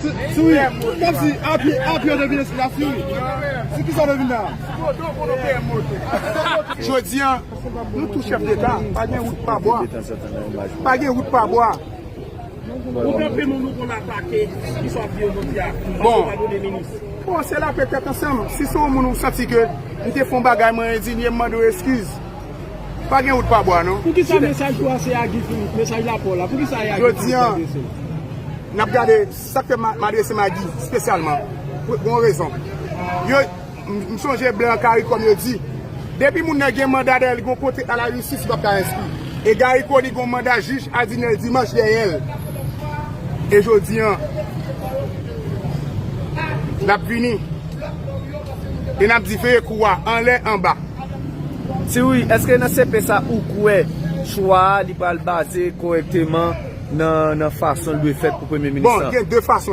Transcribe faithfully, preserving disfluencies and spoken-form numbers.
Sou wi, kòmsi apye, apye de vin la sou wi. Sou ki sa de vin la? Jodi an, nou tou chèf deta, pa gen wout pa bwa. Pa gen wout pa bwa. Ou gen anpil moun nou konn atake, ki sa w ap di yo jodi a? Bon. Paske w pa done minis. Bon, se lapè tèt ansanm. Si se yon moun ou santi ke m te fè yon bagay, mwen endinye, m mande w eskiz. Pa gen wout pa bwa, non. Poukisa mesaj ou a se a Guy Philippe, mesaj lapè w la? Poukisa e a Guy Philippe w adrese l? N ap gade sa k fè m a- m adrese m a Guy espesyalman. Pou, pou yon rezon. Yo, m, m sonje blan Karikòm yo di, depi moun nan gen manda dèyè l, li gon kote a lajistis, li p ap ka enskri. E Garry Conille gon manda jij Adinèl Dimanche dèyè l. E jodi an, n ap vini. E n ap di veye kou a, anlè, anba. Ti Wi, èske nan C P sa ou kwè chwa a li pral baze kòrèkteman nan, nan fason l dwe fèt pou premye minis Bon, lan? Gen de fason